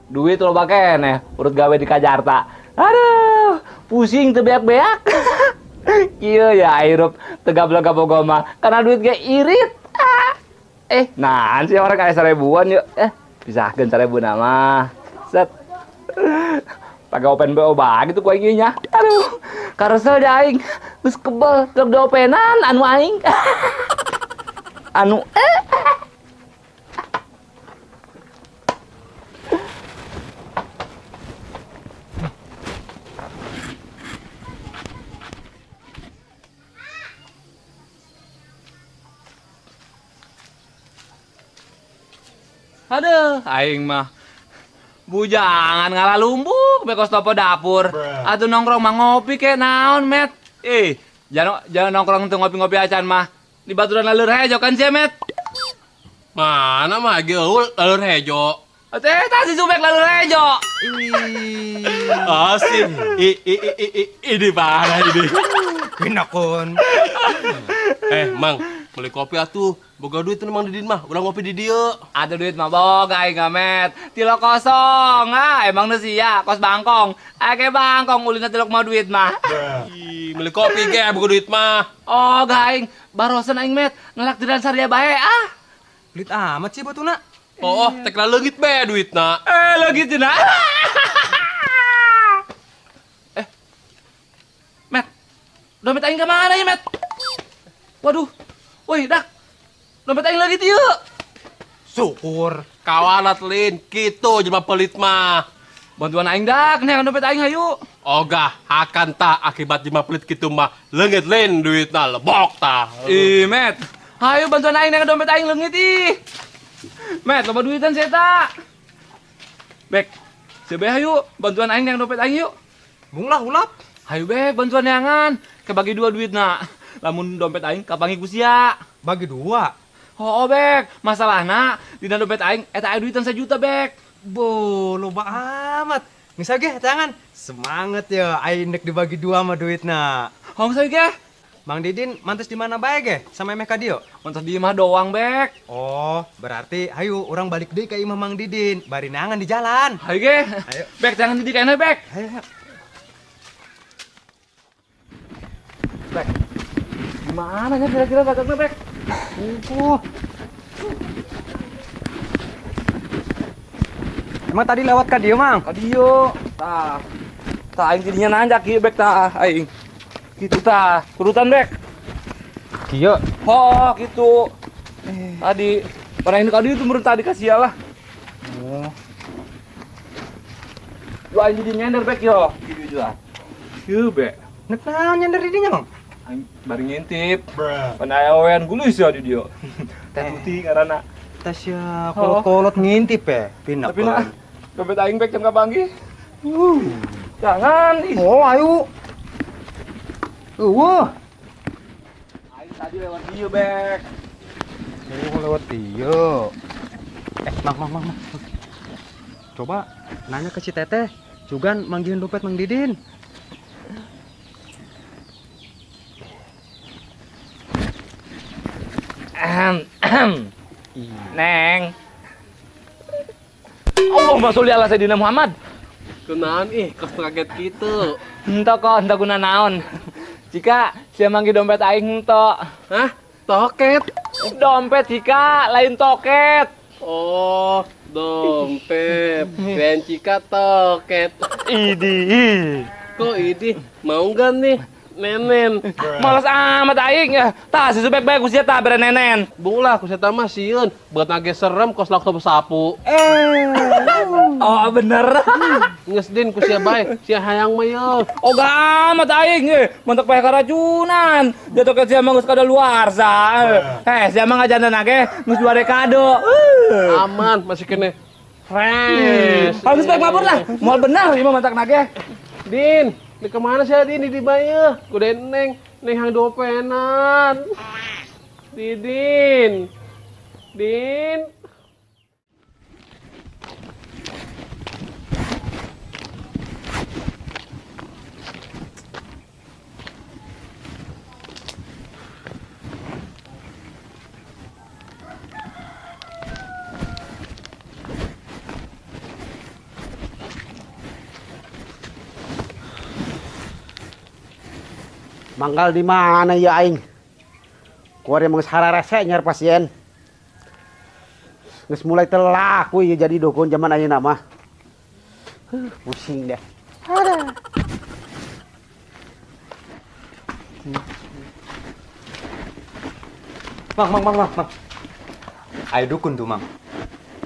Duit loba keneh urut gawe di Jakarta. Aduh, pusing teu beak-beak. Kieu ya hirup teu gableg-gabogo mah karena duit ge irit. Nah, sih orang kaya 1000-an yuk. Pisahkeun 1000 nama. Set. Pakai open BO bagi tuh ku aing nya. Aduh, karesel da aing. Geus kebel teu diopenan anu aing. Anu Aduh, aing mah bujangan ngalalumbuk bekos topo dapur. Atuh nongkrong mah ngopi ke naon, Met. Jangan nongkrong teu ngopi-ngopi acan mah. Di baturan lalur hejo kan sih, Met. Mana mah geul lalur hejo. Teh si Subek lalur hejo. Oh, si ini parah ini. Pinakon. Mang, beli kopi atuh. Boga duit tuh Mang Didin mah, urang ngopi di dieu. Ada duit mah boga aing Met. Tilo kosong, ah emang nu sia kos bangkong. Ake bangkong ulina tilok mau duit mah. Ih, beli kopi ge boga duit mah. Oh, aing barosan aing Met, ngelak di saria bae ah. Pelit amat sih batuna. Oh, tek leungit bae duitna. Leungit cenah. Met. Dompet aing ka mana ya, Met? Waduh. Woi, dak. Dompet aing lagi ieu. Syukur. Kawalat lin, kitu jelema pelit mah. Bantuan aing dak, neangan dompet aing hayu. Ogah, akan ta akibat jelema pelit kitu mah leungit lin duitna lebok tah. Ih, Met. Hayu bantuan aing neangan dompet aing leungit ih. Met, loba duitan sia eta. Bek, sia hayu bantuan aing neangan dompet aing yuk. Mung lah ulap. Hayu bek, bantuan neangan. Kebagi dua duitna. Lamun dompet aing kapangi ku sia. Bagi dua? Oh, Bek, masalahna dina dompet aing eta aya duitan 1 juta, Bek. Bo, loba amat. Misal ge tangan. Semangat ya aing nek dibagi dua mah duitna. Hong saya ge. Mang Didin mantes di mana bae ge sama emeh ka dieu? Mantes di imah doang, Bek. Oh, berarti hayu urang balik deui ka imah Mang Didin, bari nangan di jalan. Hayu ge. Ayo. Bek, jangan di kene, Bek. Hayu, hayu. Bek. Gimana nya kira-kira dagangna, Bek? Emang tadi lewat ka dieu, Mang? Ka dieu. Tah. Tah aing tidinya nanjak ieu, Bek, tah aing. Kitu tah, turutan, Bek. Kieu. Oh, kitu. Tadi pernah ini ka dieu tuh meureun tadi ka sia lah. Oh. Yo aing jadi nyender, Bek, yo. Kieu juga. Kieu, Bek. Nek naon nyender di dinya, Mang? Aing bari ngintip. Panayawean gulus ya di dieu. Teh putih karena tas ya kolot-kolot ngintip ya. Pinak. Tapi nah, dompet aing bek jam kapanggih. Jangan. Ih. Oh, ayo. Eueuh. Aing tadi lewat dieu, Bek. Oh, lewat dieu. Mang, Mang. Coba nanya ke si Teteh, jugan manggihan dompet Mang Didin. Neng. Allahumma sholli ala sayyidina Muhammad. Kunaon ih, kos kaget kitu. Henteu kok, henteu guna naon. Jika sia manggih dompet aing henteu. Hah? Toket? Dompet jika lain toket. Oh, dompet. Kirain Cika toket. Idi. Kok idi? Mau nggak nih? Nenen. Males amat aing ya. Tah si Subek bae ku sia tah bere nenen. Bung lah ku sia mah sieun, buat nage serem kos lauk sapu. Oh bener. Geus din ku sia bae, sia hayang mah yeuh. Ogah amat aing mentok paeh karacunan. Jatuh ke sia mah geus kadaluarsa. Sia mah ngajanan nage geus 2 dekade. Aman masih kene fresh. Geus bae mabur lah. Moal bener ieu mah mantak nage. Din, di kemana sih Din? Di bae kuda neng, neng hang dopenan. Didin, Din. Manggal di mana ya aing? Kuari mah geus hararese nyar pasien. Geus mulai telaku ieu jadi dukun zaman ayeuna mah. Pusing deh. Aduh. Mang, mang, mang, mang, mang. Ayo dukun tuh, Mang.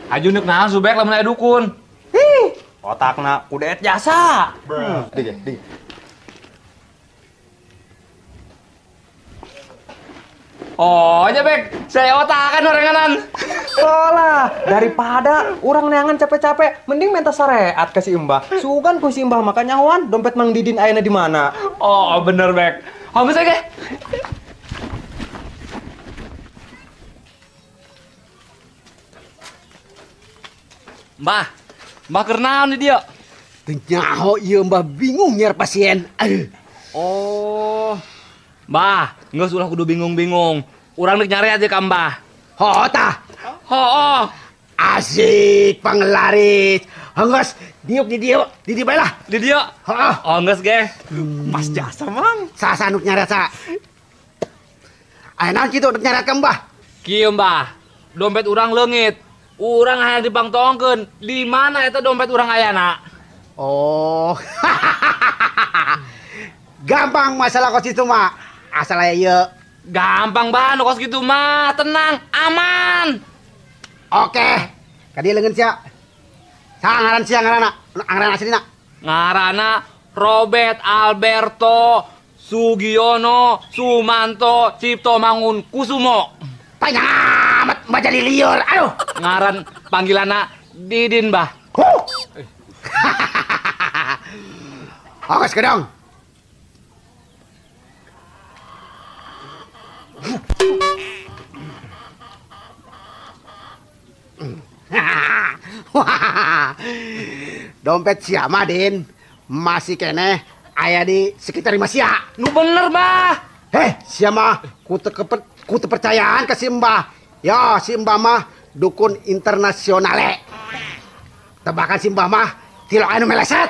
Aju neuk naon Subek lamun aya dukun. Ih, otakna kudet jasa. Dige, dige. Oh, aja Bek, saya otakan oranganan. Lah, daripada urang neangan capek-capek, mending minta syariat ke si Mbah. Sugan ku si Mbah maka nyawan dompet Mang Didin ayana di mana. Oh, bener Bek. Oh, bisa ge. Mbah, Mbah keur naon di dieu? Teu nyaho ieu Mbah bingung nyiar pasien. Aduh. Oh. Mbah, geus ulah kudu bingung-bingung. Urang rek nyari aja ka Mbah. Hooh tah. Hooh. Asik panglaris. Geus diuk di dieu, di dieu bae lah. Di dieu. Hooh. Oh, geus ge. Pas jasa, Mang. Sasa nu nyari sa. Aya naon kitu nu nyari ka Mbah? Kieu Mbah, dompet urang leungit. Urang hayang dipangtongkeun. Di mana eta dompet urang ayana? Oh. Gampang masalah kos itu mah. Asal aya ieu. Gampang banget kos gitu mah, tenang, aman. Oke. Ka dieu leungeun sia. Saha ngaran sia ngaranna? Ngaran aslina? Ngaranna Robert Alberto Sugiono Sumanto Cipto Mangun Kusumo. Panjang amat mbah jadi liur. Aduh. Ngaran panggilanna Didin, Mbah. Huh. Oke, sekedong. Dompet siapa Din? Masih keneh aya di sekitar lima sia. Nu bener, Mbah. Heh, sia mah ku percayaan ke si Mbah. Ya, si Mbah mah dukun internasionale. Tebakan si Mbah mah tilok anu meleset.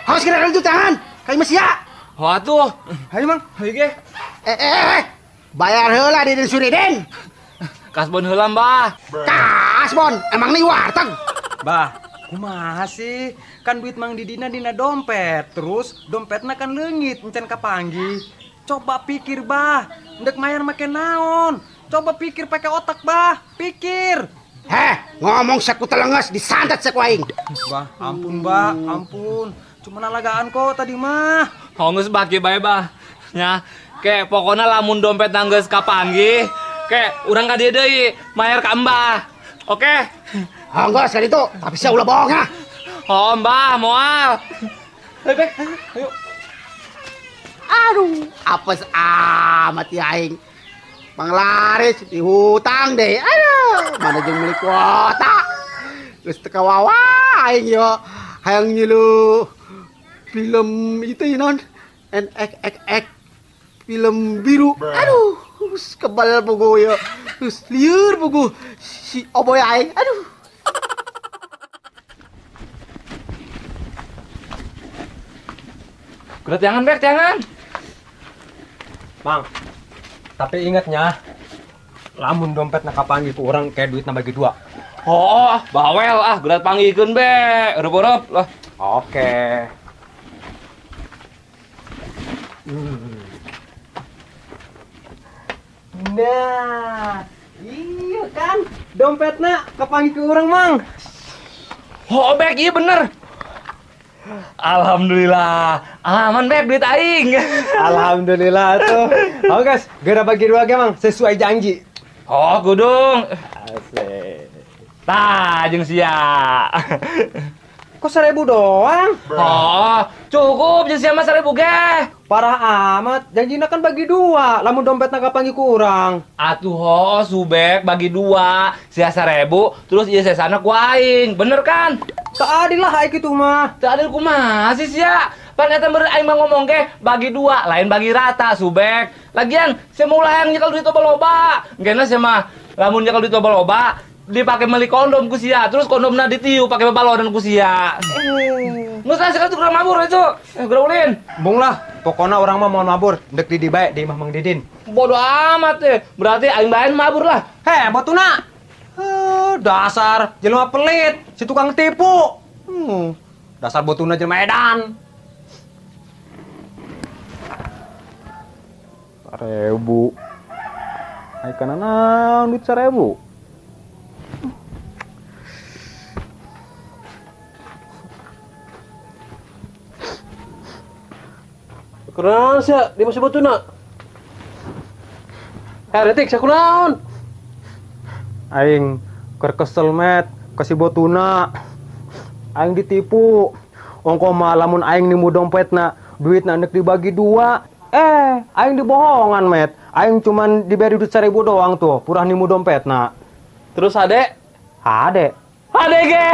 Harus kira lanjut tangan. Kayak sia. Oh atuh. Hayu, Mang. Hayu ge. Bayar heula di Suridin. Kasbon heula, Mbah. Kasbon, emang nih warteg. Bah, kumaha sih? Kan duit Mang Didina dina dompet, terus dompetna kan leungit encan kapanggih. Coba pikir, Bah. Ndek mayar make naon? Coba pikir pakai otak, Bah. Pikir. Heh, ngomong saku telenges disantet saku aing. Bah, ampun, Bah, ampun. Cuma nalagaan kok tadi mah. Oh, geus baki bae, Bah. Nya, ke pokona lamun dompet geus kapanggih, ke urang ka dieu deui mayar ka Mbah. Oke. Oh, geus ka ditu, tapi sia ulah bohong ya. Oh, Mbah, moal. Ayo, Bek. Ayo. Aduh, apes amat ya aing. Panglaris dihutang deh. Aduh, mana jeung meuli kuota. Geus teu kawawa aing yo. Hayang nyilu film itu ya non NXXX film biru. Aduh, kebal pugu yo. Terus liur pugu si oboy aing. Aduh. Geura jangan, Bek, jangan. Mang, tapi ingatnya, lamun dompet nak kapanggih ku urang kayak duitna bagi dua. Oh, bawel ah, geura panggihkeun be. Eurup-eurup lah. Oke. Nah, iya kan, dompetna kapanggih ku urang, Mang. Oh, Bek, iya bener. Alhamdulillah, aman Bek duit aing. Alhamdulillah tuh. Oh guys, geura bagi dua ge, Mang, sesuai janji. Oh, kudung. Asik. Tah, jeung sia. Kok 1000 doang? Oh, cukup jeung sia mah 1000 ge. Parah amat, janjina kan bagi dua, lamun dompetna kapanggih ku urang. Atuh ho, Subek bagi dua, sia 1000, terus ieu sesana ku aing, bener kan? Tak adil lah aing kitu mah. Tak adil kumaha sih sia? Pan eta meureun aing mah ngomong ge bagi dua, lain bagi rata Subek. Lagian sia mah ulah hayang nyekel duit loba-loba. Engkena sia mah lamun nyekel duit loba-loba dipakai beli kondom ku sia, terus kondomna ditiu pakai babalonan ku sia. Geus lah sekali tuh kurang mabur itu. Geura ulin. Embung lah. Pokona urang mah moal mabur, ndek di bae di imah Mang Didin. Bodoh amat teh. Berarti aing bae mabur lah. Heh, botuna. Dasar jelema pelit, si tukang tipu. Dasar botuna jelema edan. 1.000. Ai kana naon duit 1.000? Kunaon sia di masih botuna? Detik sia kunaon? Aing keur kesel met ka si botuna. Aing ditipu. Ongko mah lamun aing nimu dompetna, duitna neuk dibagi dua. Aing dibohongan met. Aing cuman diberi duit 1.000 doang tuh, purah nimu dompetna. Terus ade? Ade. Ade ge.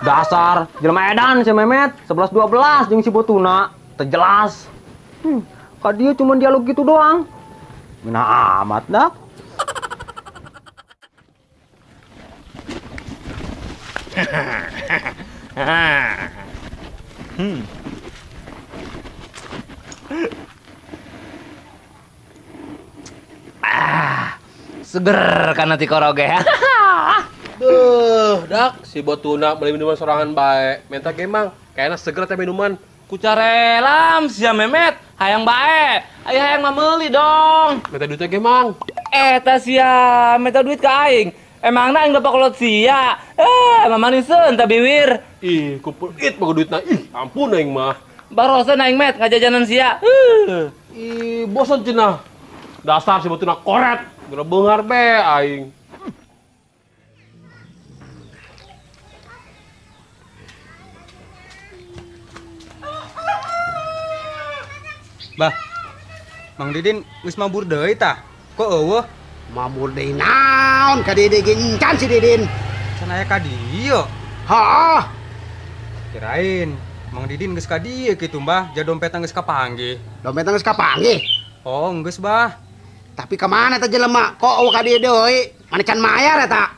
Dasar jelema edan si Memet, 11-12 jeung si botuna. Terjelas. Ka dia cuman dialog gitu doang. Mina amat dah. Seger karena tikoro ge. Duh, dak si botuna beli minuman sorangan bae. Minta ge mang, kayaknya seger teh minuman. Kucarelam sia Memet, hayang bae. Ayo hayang mah meuli dong. Minta duitnya ge mang. Eta sia, minta duit ka aing. Emangna aing bapak kolot sia. Mamaniseun ta biwir. Ih, kupelit mah duitna. Ih, ampun aing mah. Barosan aing met ngajajanan sia. Ih, bosan cenah. Dasar si botuna koret. Geura beungar be aing. Bah, Mang Didin geus mabur deui tah? Kok eueuh? Mabur deui naon ka Didi ge encan si Didin. Can aya ka dieu. Heeh. Kirain Mang Didin geus ka dieu kitu, Mbah. Ja dompetna geus kapanggih. Dompetna geus kapanggih? Oh, geus, Bah. Tapi ka mana eta jelema? Kok eueuh ka dieu deui? Mana can mayar eta?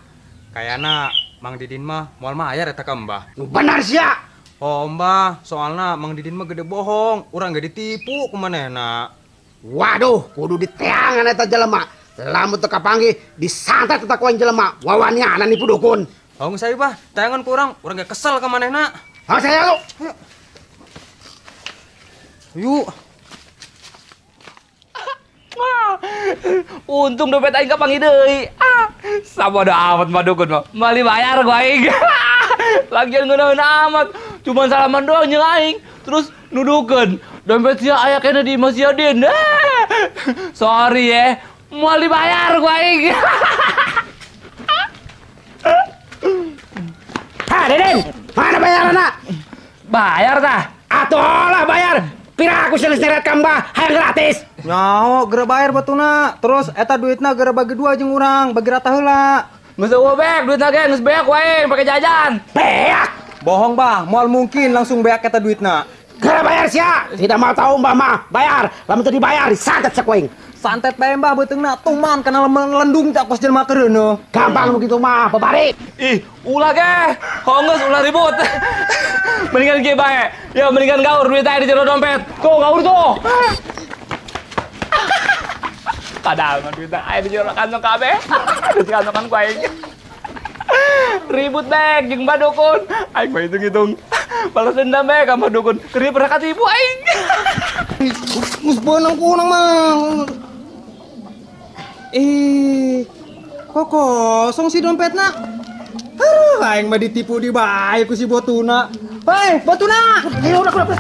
Kayana Mang Didin mah moal mayar eta ka Mbah. Nu bener sia. Oh, Mbah, soalna Mang Didin mah gede bohong, urang ge ditipu ku manehna. Waduh, kudu diteangan eta jelema. Lamun teu kapanggih disantet eta ku aing jelema. Wawaniana nipu dukun. Oh, geus ayo, Bah, teangan ku urang, urang ge kesel ka manehna. Ha, saya lu. Yuk. Untung dompet aing kapanggih deui. Sabodo amat mah dukun mah. Meuli bayar ku aing. Lagian ngeunaheun amat. Cuman salaman doang jeung aing. Terus nuduhkeun dompet sia aya keneh di imah sia Din. Sorry ye, moal dibayar ku aing. Ha, Didin, mana bayaranna? Bayar tah? Atuh lah bayar. Pira aku sering seret ka Mbah, hayang gratis. Nyaho, geura bayar batuna. Terus eta duitna geura bagi dua jeung urang, bagi rata heula. Geus eueuh beak duitna ge, geus beak wae pake jajan. Beak. Bohong, Bah, moal mungkin langsung beak eta duitna. Geura bayar sia. Tidak mau tahu Mbah mah, bayar. Lamun teu dibayar disantet sia ku aing. Santet bae Mbah beuteungna, tuman kana lendung teh kos jelema keureuneuh. Gampang begitu mah, babari. Ih, ulah ge. Hongeus ulah ribut. Mendingan kieu bae. Ya mendingan gaur duit aya di jero dompet. Tuh gaur tuh. Padahal mah duit aya di jero kantong kabeh. Duit kantongan ku aing. Ribut bek jeung Mbah Dukun. Aing mah hitung-hitung. Balas dendam bek ka Mbah Dukun. Keur pernah katipu aing. Geus beunang ku urang mah. Kok kosong sih dompetna? Aduh, aing mah ditipu di bae ku si botuna. Hei, botuna! Ayo udah, udah.